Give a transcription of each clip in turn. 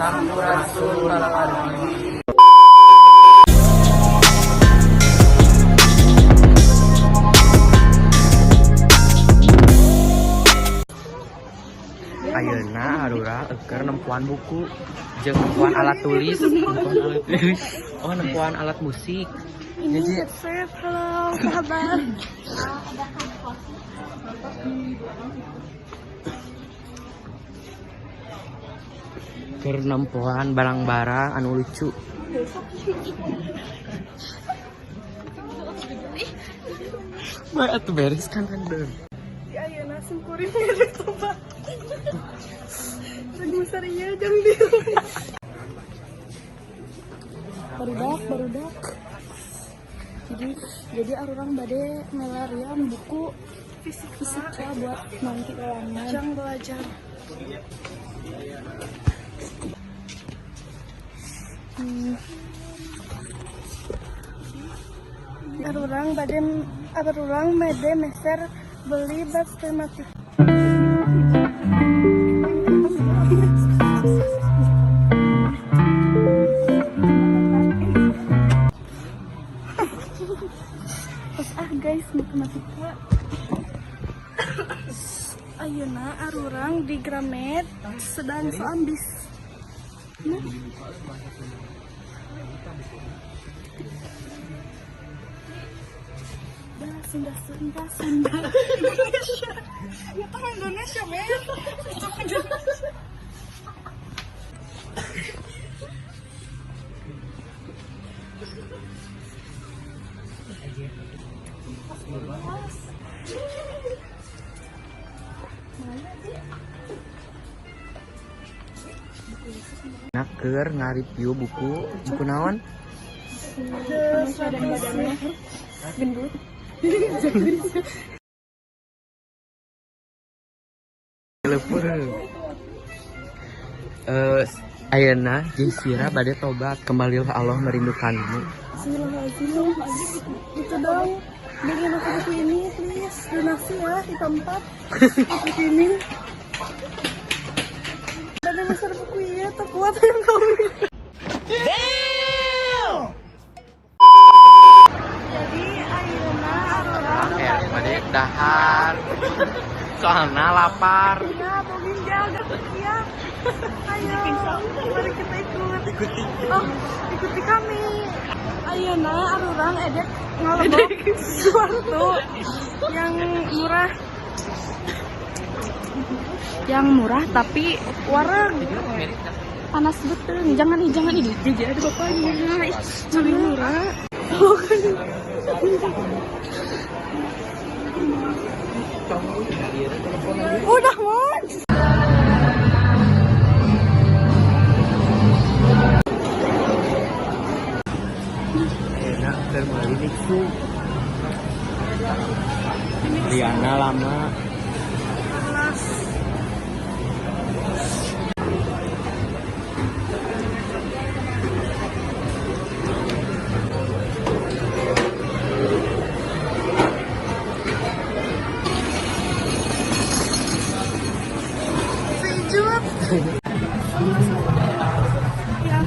Sampurasun palawargi. Ayeuna arurang keur nempoan buku jeung nempoan alat tulis, nempoan alat tulis. Oh, nempoan alat musik. Ini Jadi headset, halo sahabat. Keur nempoan barang-barang anu lucu. Bae atuh beres kan kan deun. Di ayeuna simkuring mirip tobat. Dan besar iya jang di. Barudak, barudak. Jadi arurang bade melarian buku fisika buat nanti ulangan. Jang belajar. Arurang bade meser beli matematika. Terus ah guys, matematika. Ayeuna arurang di Gramed sedang soambis. Nah. Dah, Sunda, Sunda, Sunda. Indonesia. Itu Indonesia, men. Itu Indonesia. Nah, keur ngareview buku, buku naon? Dan badannya gendut. Telepon. Eh, ayeuna jeung Sira bade tobat, kembalilah Allah merindukanmu. Bismillahirrahmanirrahim. Itu dong. Beliin aku buku ini, please. Donasi ya, IPA 4. Buku ini. Dan yang besar buku iya, tak kuat yang kamu. Jadi ayeuna arurang Eh, bade dahar. Soalna lapar. Ya, mau ginjal, gak siap. Ayo, mari kita ikut. Ikuti. Oh, ikuti kami. Ayeuna arurang edek ngalebok sesuatu yang murah. Yang murah tapi wareg. Panas betul. Jangan nih, jangan nih. Jadi ada bapaknya. Ih, lebih murah. Oh, kan. Udah mau. Enak keur meuli biksu. Riana lama. Panas. Sejuk. Ya.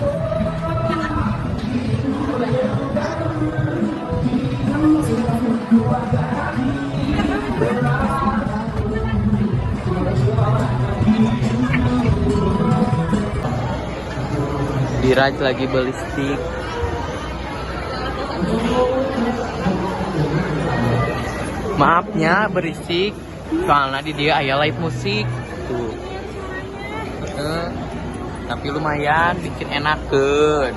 Diraj lagi beli stick. Maafnya berisik, soalnya di dia aya live musik tuh. Eh, tapi lumayan bikin enakeun.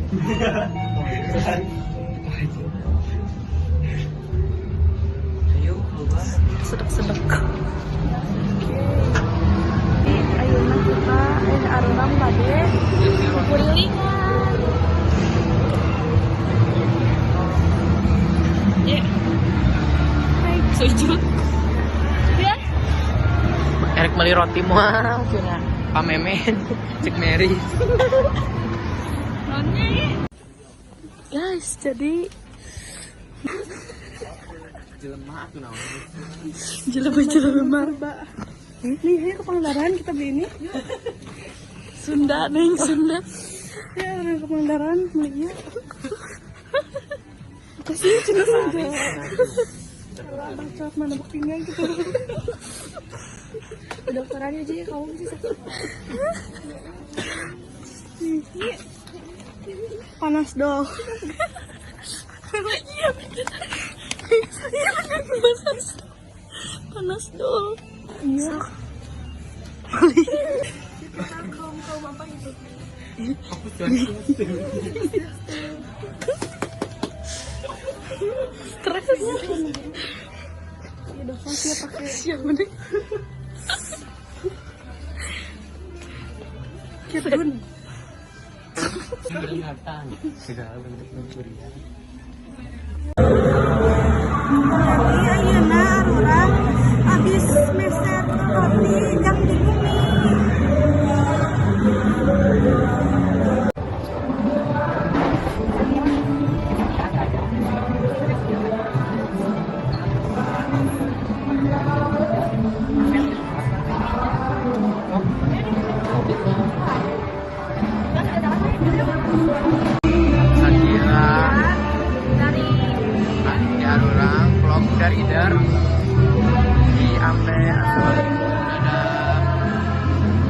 Ayo keluar. Sedek-sedek. Ayeuna kita arurang bade kukurilingan. Ya. Hai, sujud. Ya. Erek beli roti moal cenah. Pamemen cek Mary. Nonnya. Guys, jadi Jelema atuh naon. Jelema-jelema. Nih, ayo ke Pangandaran kita beli ini. Sunda, Neng, Sunda. Ya, orang ke Pangandaran belinya. Apa sih cina Sunda? Bacot mana buktinya gitu. Kedokteran aja ya, kamu bisa sakit. Nih, panas dong. Iya bener. Iya bener, panas. Panas dong. Iya. Kita kaum kaum apa gitu? Aku cuan. Stres. Ya dong, siapa pakai siapa nih? Kirun. Kelihatan segala bentuk pencurian. Jadi ayeuna arurang abis meser roti jang di bumi. Sakira Dari di arurang vlog dari Ider di Ampera.